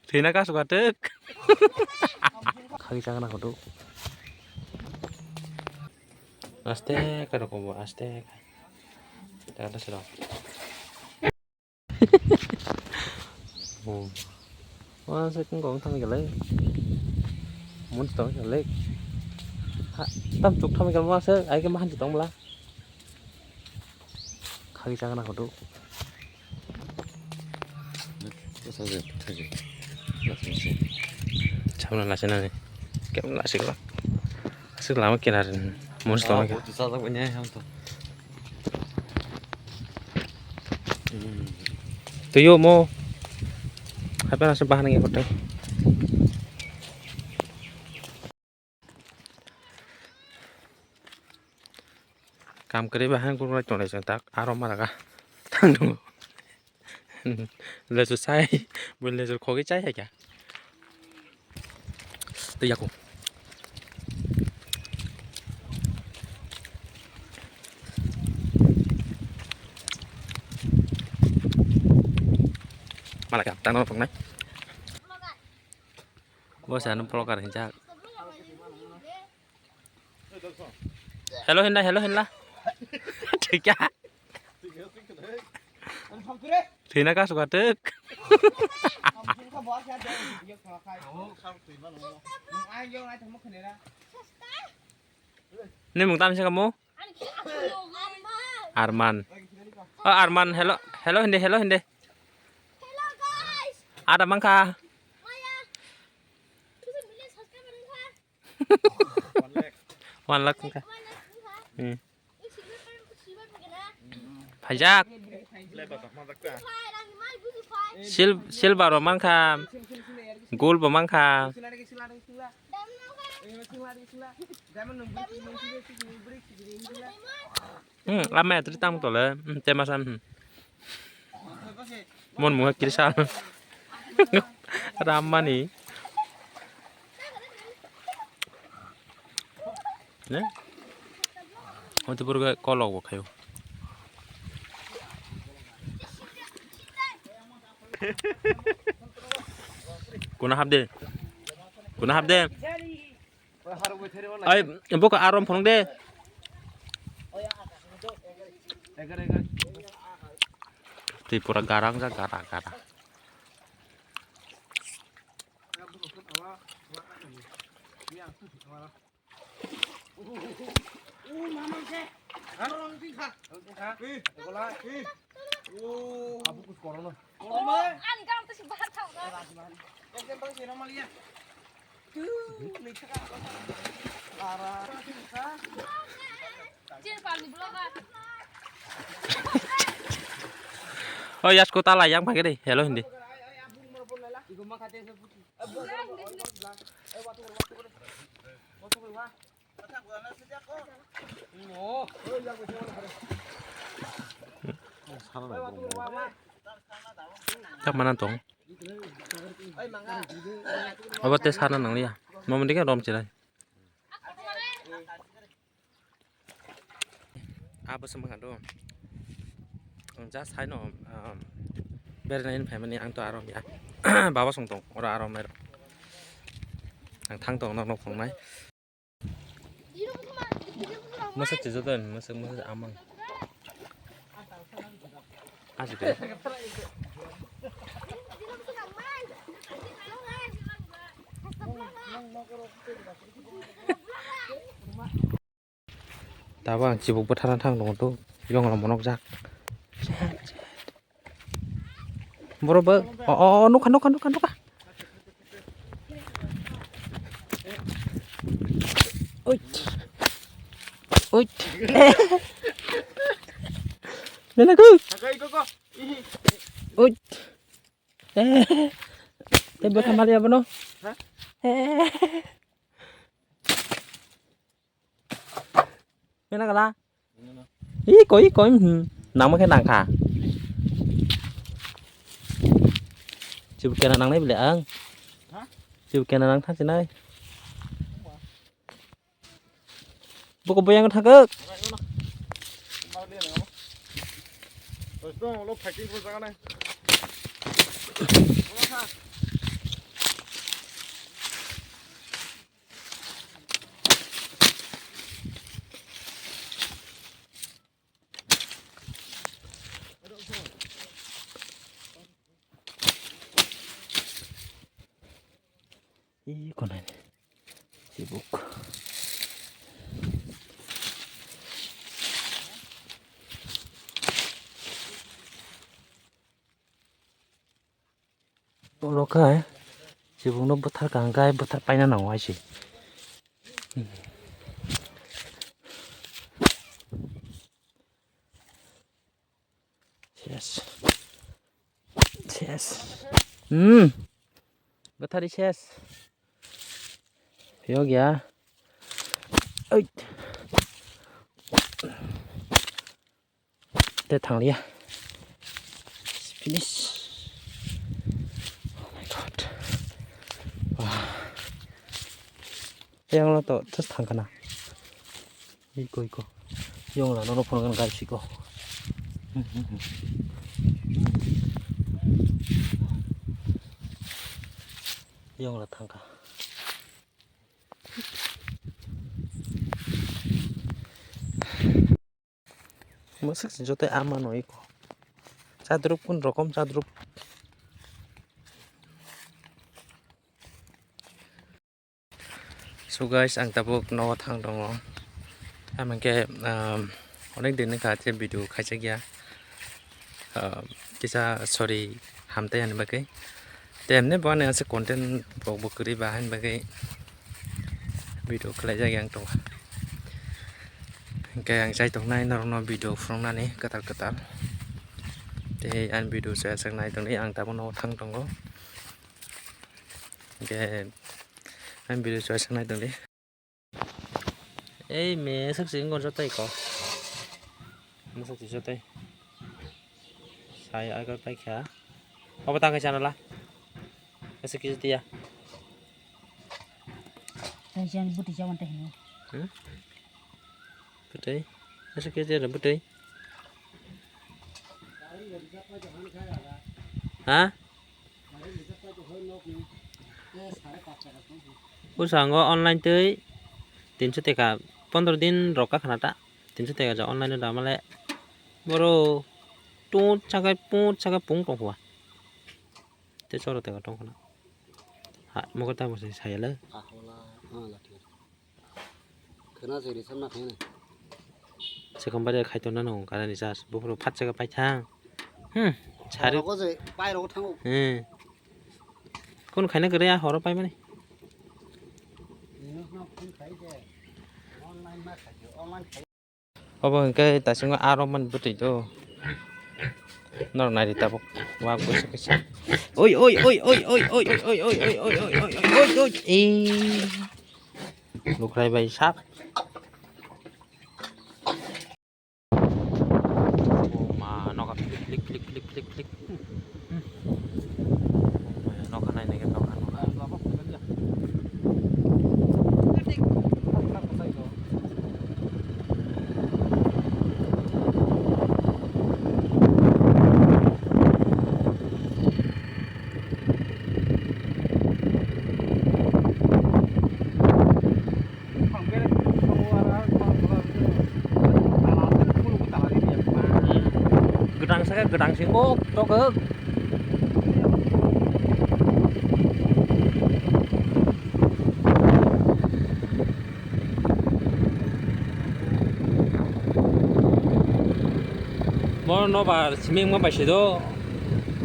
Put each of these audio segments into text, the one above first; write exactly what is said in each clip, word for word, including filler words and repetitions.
Thwina kasu katuk. Khagi chakna kutuk. Aste ka rokbo, aste ka. Chakna siro. Oh. Wa se kung kong thang gelai. Mun tong gelai. Ha, tam chuk thang gelai wa se, ai ke mahan tong bla. Khagi chakna kutuk. Sabna lasi nani. Kem lasi kala. Asik lama kinar. Mun tong. Tuyo mo. Apa nasi bahan yang kote? Kam kwrwi bai hang kurung lai tonglai chwng tak aro maraga thang tongo. Lesu sai bo lesu khogwi chai hai kha. Tei yaku. Mala ka tang no tongnai. Bo sa no vlogger hinjak. Hello hinla, hello hinla. Thika. Thina ka suka tek. Ni mung tam sih kamu? Arman. Oh, Arman, hello. Hello hindi, hello hindi. Ada mangka. One lakh wngkha. Hmm. Phaijak. Sil-, silver rok mankha. Gold bo mankha. Hmm, ama atri tang tole. Hmm, tema san, hmm. Mon muha kirisal. Rammani. Ne? Ote purga kolok bo khayo. Kuna hapde. Kuna hapde. Ai, buka arom phunuk de. Tei pura garang ja, gara, gara. Oh, yasko tala yang pakai deh, hello hindi. Tak mana tong? Abo te sana nang liya. Mama dikhe rom chilai. Abo sembang ado. Ang ja sai no, um, bernain phaimani ang to arom ya. Baba song tong, ora arom nai. Ang thang tong nok nok phungnai. Masa tijo don, masa, masa amang. Aji de. Tabang chibuk bwthara thang tongo to, yong rok monok jak. Borok bo, o, o, o, nukha, nukha, nukha, nukha. Oi. Oi. Nana ko. Oi. Tei bwkha mali abono. Mena gala. Ih, koi, koi, hmm. Nangma khe nangkha. Chibu kena nangnai bile ang. Ha? Chibu kena nang thansinai. Boko boyang thangkuk. Terus dong, lo packing ko jangan eh. Ih, konai. Sibuk. Oro khe sibukno bwthar kaham khe bwthar paina nango hai se. Ses. Ses. Hmm. Bwthari ses. Phiyok ya. Oi. Te thanglia. Finish. Oh my God. Wah. Yang lo to just thang kana. Iko, iko. Yong la, nono phone kan gai siko. Yong la thangka. Mwswk se joto ama no iko. Chadruk kun rokom chadruk. So guys, ang tabuk nogo thang tongo. Amokhe, um, onek din wngkha je video khaijakya. Um, kisa sorry, hamtai ani bagwi. Te emne bo ani ase content rok bo kwrwi ba hani bagwi video khlaijakya ang tongo. Hwnkhe ang chai tongnai norokno video phunuknani kwtal kwtal. Tei ani video chayajak nai tongdi, ang tabuk nogo thang tongo. Hwnkhe ani video chayajak nai tongdi. Ei me swk se wngkha joto iko. Mwswk se joto. Sai oi kor paikha. Obo tang khe chana la. Ese kisa tiya. Tei jani bwtwi jabon tei hino. Hmm? Bwtwi. Ese kisa tiya bwtwi. Ha? Bwskango online twi tinso teka pondro din rok ka khna ta. Tinso teka ja online da male boro tut sakai put sakai pung tong kha. Te choro teka tong khna. Ha, mokol ta bo sai saya le. Khena se ri samna khena. Sekhom bare khai tong nano karani jas. Bufuru phat saka pai thang. Hmm. Sari. Ko je pai ro thango. Hmm. Kun khaina kare a horo pai mani. Obo hwnkhe tasingo aro man bwtwi do. Nor nari tabuk. Wa kusa kusa. Oi, oi, oi. Eh. Lukrai bai sak. Oh ma, noka flik, flik, flik, flik, flik, flik. Hmm. Noka nai nai noka, noka. Gwdang saka gwdang se kok tokok. Mo nobar simi wngma bai se do.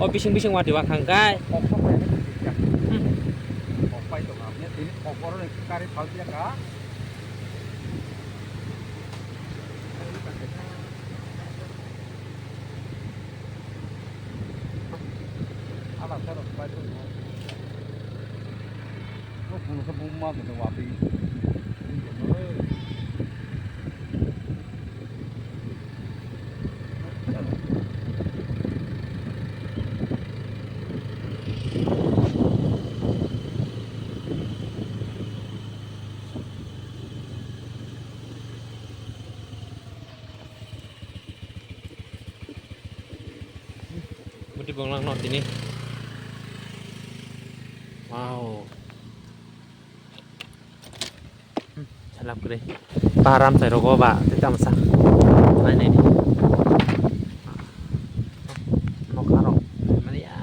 O bising bising wati wa khang kai. Kok sok bai ni. Hmm. Kok pai to ngam ne tini kok oro ni kari phal dia ka. Ala sero pai to. Ko phone ko bum ma de wa bi. Buti bonglang no tini. Wow. Hmm, salap kwrwi. Param sai rogo ba, tei tamsa. Nai nai ni. Nokha rok. Mani ya.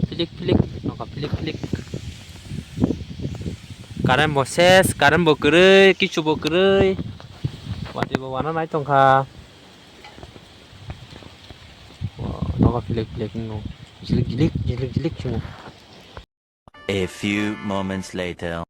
Pilik pilik, noka pilik pilik. Current bo ses, current bo kwrwi, kichu bo kwrwi. Watwi bo wana nai tongkha. Noka pilik pilik no. Jilik jilik, jilik jilik chungo. A few moments later.